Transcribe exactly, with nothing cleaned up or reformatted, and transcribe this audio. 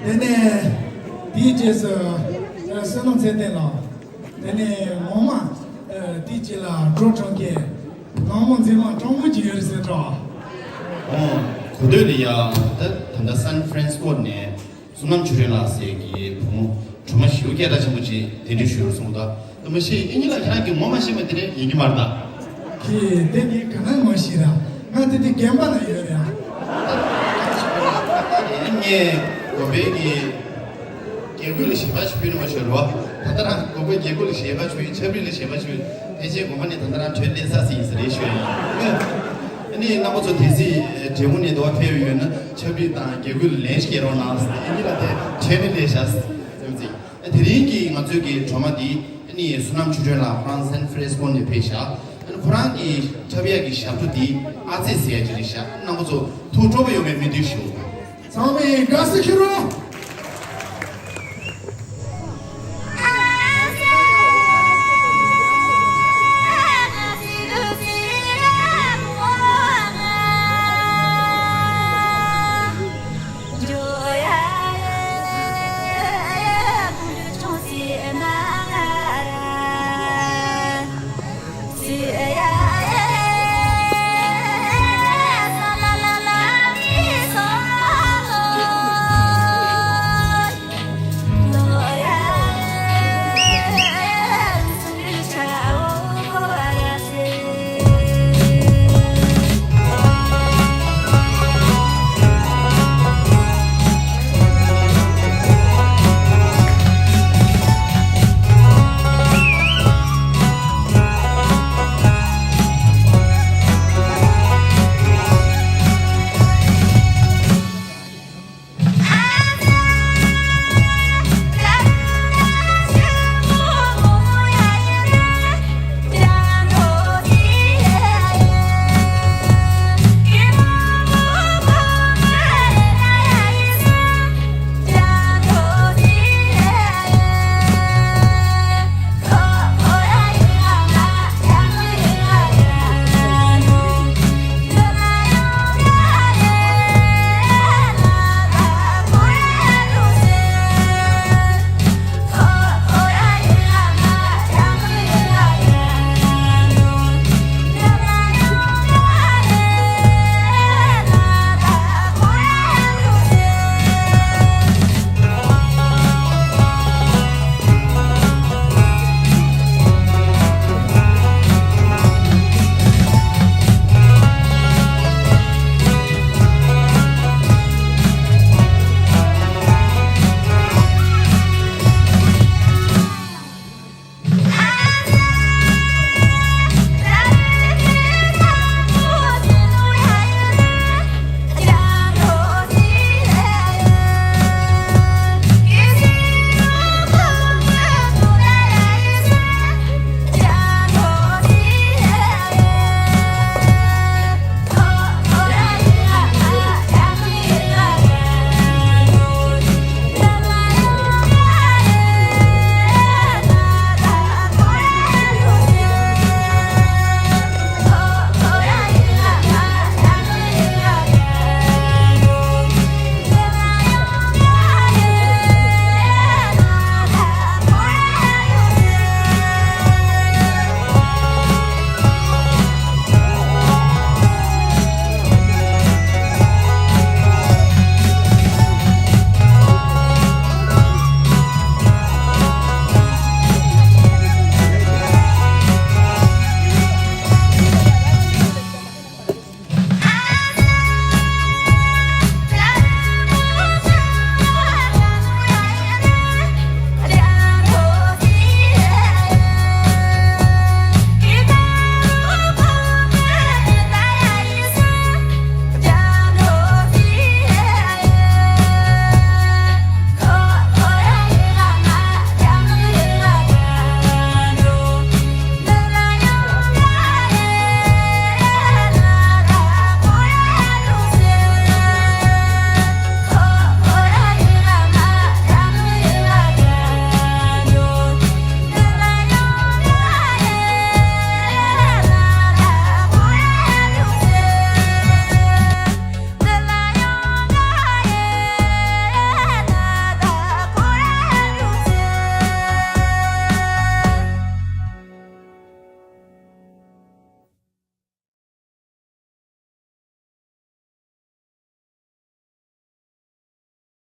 དེ་ནས་དེའི་རྗེས་སུ་ཨ་བསོད་ནམས་ཚེ་བརྟན་ལགས། དེ་ནས་ངོ་མ་ཨ་དེའི་རྗེས་ལ་འགྲོ་གྲོང་ཁྱེར་ནང་མོ་མཛེས་མ་སྤྲང་མོ་ཅིག་ཡོད་རེད་ཟེར་འགྲོ། ཨོ། གོ་ཐོས་ལ་ཡ། ད་ད་ལྟ་སན་ཧྥ་རན་སི་སྐོར་ནས་བསོད་ནམས་ཆོས་སྒྲོན་ལགས་ཟེར་གྱི་བུ་མོ་གྲོགས་མོ་ཞེ་པོ་སྐད་གྲགས་ཆེན་པོ་ཅིག་གདན་འདྲེན་ཞུས་སོང་ད། ད་མ་གཞི་ཨེ་ནི་ལགས་ཁྱེད་རང་གི་ངོ་མ་ཤེས་པ་དེ་འདྲ་ཡིན་གྱི་མ་རེད་ད། ཁྱེད་དེ་ནི་ག་ནས་ངོ་ཤེས་ར། ང་དེ་དུས་རྒན་པ་ན་ཡོད་རེད་ཨ། ངས་གོ་པའི་གི་རྒྱལ་ཁབ་ལ་ཞེན་པ་ཞིག་ཕུལ་ནི་མ་ཞོར་བ། ད་ལྟ་རང་གོ་པའི་རྒྱལ་ཁབ་ལ་ཞེན་པ་ཞིག་ཕུལ། ཆབ་རིག་ལ་ཞེན་པ་ཞིག་ཕུལ། ཕལ་ཆེར་དགོན་པ་ནས་ད་ལྟ་རང་བྲོས་སླེབས་ས་ཟིག་ཡིན་ས་རེད་ཞུ་ཡ་ཡིན། ཨ་ནི་རྣམ་པ་ཚོ་དེ་སྲིད་འབྲས་སྤུངས་ནས་འདི་བ་ཕེབས་ཡོད་ན་ཆབ་རིག་དང་རྒྱལ་ཁབ་ལ་ལན་ཞིག་རྒྱག་རོགས་གནང་ཟེར་ཨ་ནི་ལ་དེ་ཁྲལ་ནི་ལས་བཞག་ཟེར་ཙམ་ཅིག་དེ་རིང་གི་ང་ཚོའི་གི་གྲོགས་མོ་འདི་ཨ་ནི་བསོད་ནམས་ཆོས་སྒྲོན་ལགས་ཁོ་རང་སན་ཧྥ་རན་སི་སྐོར་ནས་ཕེབས་ཤག་ཨ་ནི་ཁོ་རང་གི་འཁྲབ་ཡག་གི་ཞབས་བྲོ་འདི་ཨ་ཙི་ཟེར་ཡག་ཅིག་རེད་ཤག་རྣམ་པ་ཚོ་ཐུགས་སྤྲོ་པོ་ཡོང་བའི་སྨོན་འདུན་ཞུ། ཚང་མས་དགའ་བསུ་ཞུ་རོགས།